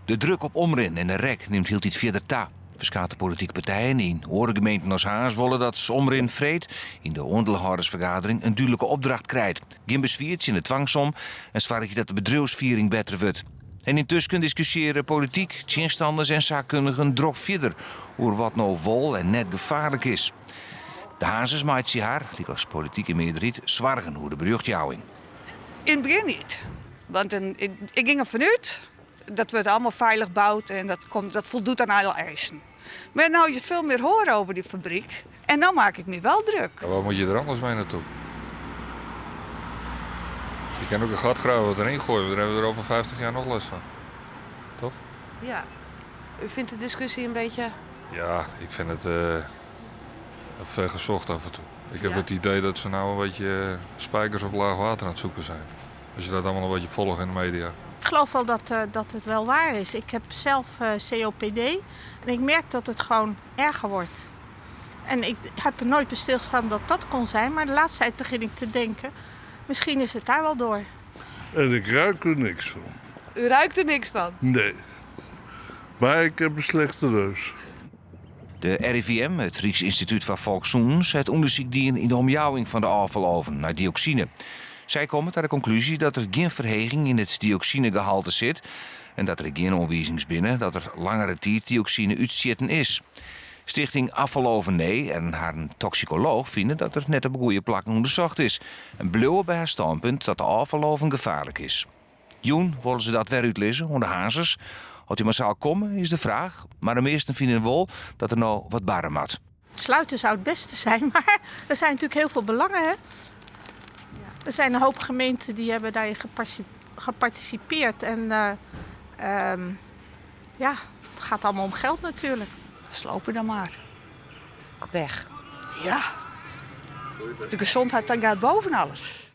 De druk op Omrin en de REC nimt hieltyd fierder ta. Ferskate politike partijen yn oare gemeenten as Harns wolle dat Omrin freed yn de oandielhâldersfergadering in dúdlike opdracht krijt. Gjin beswier tsjin de twangsom en soargje dat de bedriuwsfiering better wurdt. En yntusken diskusjeare polityk, tsjinstanners en saakkundigen drok fierder oer wat no wol en net gefaarlik is. De Harnzers meitsje har, lykas politike mearderheid, soargen oer de berjochtjouwing. Yn it begjin niet. Want ik gyng derfan út, dat wurdt allegear feilich boud en dat, komt, dat foldoet oan alle eisen. Mar no je folle mear hoare oer dy fabryk en dan maak ik my wol drok. Ja, waar moet je er anders mee naartoe? Je kan ook een gat graven wat erin gooien, maar daar hebben we er over 50 jaar nog last van. Toch? Ja. U vindt de discussie een beetje. Ja, ik vind het ver gezocht af en toe. Ik heb het idee dat ze nou een beetje spijkers op laag water aan het zoeken zijn. Als je dat allemaal een beetje volgt in de media. Ik geloof wel dat het wel waar is. Ik heb zelf COPD en ik merk dat het gewoon erger wordt. En ik heb er nooit bij stilgestaan dat dat kon zijn, maar de laatste tijd begin ik te denken, misschien is het daar wel door. En ik ruik er niks van. U ruikt er niks van? Nee. Maar ik heb een slechte neus. De RIVM, it Ryksynstitút foar Folkssûnens, hat ûndersyk dien yn de omjouwing fan de ôffaloven nei dioksine. Sy komme ta de konklúzje dat der gjin ferheging yn it dioksinegehalte sit en dat der gjin oanwizings binne dat der langere tiid dioksine útstjitten is. Stichting Afvaloven Nee en harren toksikolooch fine dat der net op goede plakken ûndersocht is en bliuwe by har stânpunt dat de ôffaloven gefaarlik is. Jûn wolle se dat wer útlizze oan de Harnzers. Oft dy massaal komme is de fraach, mar de measten fine wol dat der no wat barre moat. Sluiten zou het beste zijn, maar er zijn natuurlijk heel veel belangen. Hè? Er zijn een hoop gemeenten die hebben daarin geparticipeerd. En ja, het gaat allemaal om geld natuurlijk. Slopen dan maar. Weg. Ja. De gezondheid dat gaat boven alles.